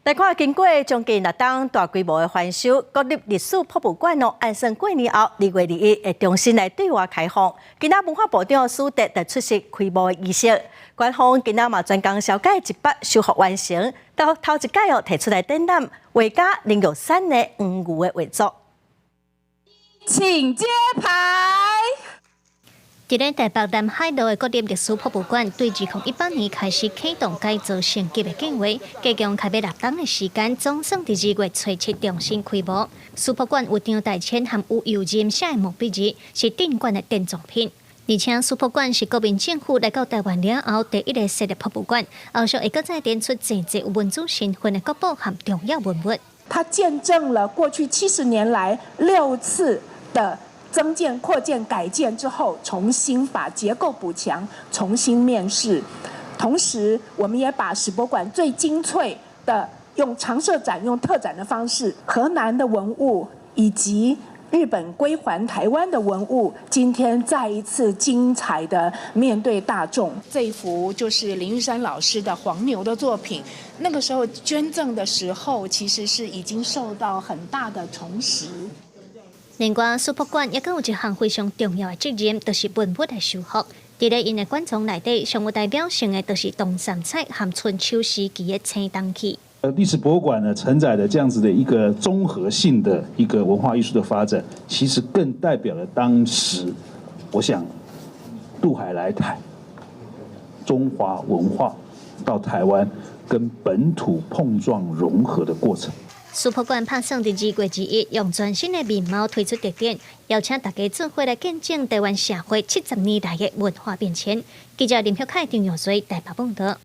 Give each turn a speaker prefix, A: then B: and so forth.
A: 來看，經過將近六冬大規模的翻修，國立歷史博物館哦，按算過年後2月21會重新來對外開放。今仔文化部長史哲就出席開幕儀式，館方今仔嘛專工小改一筆修復完成，到頭一擺哦提出來展覽畫家林玉山的黃牛的畫作。
B: 請揭牌。
C: 佇咧台北南海路的國立歷史博物館，對2018年開始啟動改造升級的計劃，計共開欲六冬的時間，總算佇2月初7重新開幕。史博館有張大千和吳又任寫的毛筆字，是鎮館的典藏品。而且史博館是國民政府來到台灣了後第一個設立博物館，後續會閣再展出濟濟有民族身份的國寶和重要文物。
B: 它見證了過去70年來六次的增建、擴建、改建之後，重新把結構補強，重新面世。同時，我們也把史博館最精粹的用常設展、用特展的方式，河南的文物以及日本歸還台灣的文物，今天再一次精彩的面對大眾。這一幅就是林玉山老師的黃牛的作品，那個時候捐贈的時候，其實是已經受到很大的蟲蝕。
C: 另外，史博館猶閣有一項非常重要的責任，就是文物的修復。佇咧𪜶的館藏內底，上有代表性的，就是唐三彩和春秋時期的青銅器。
D: 歷史博物館呢，承載的這樣子的一個綜合性的一個文化藝術的發展，其實更代表了當時，我想渡海來台，中華文化到台灣跟本土碰撞融合的過程。
C: 史博館拍算佇2月21，用全新的面貌推出特展，邀請大家做伙來見證台灣社會70年來的文化變遷。記者林旭凱、張耀瑞台北報道。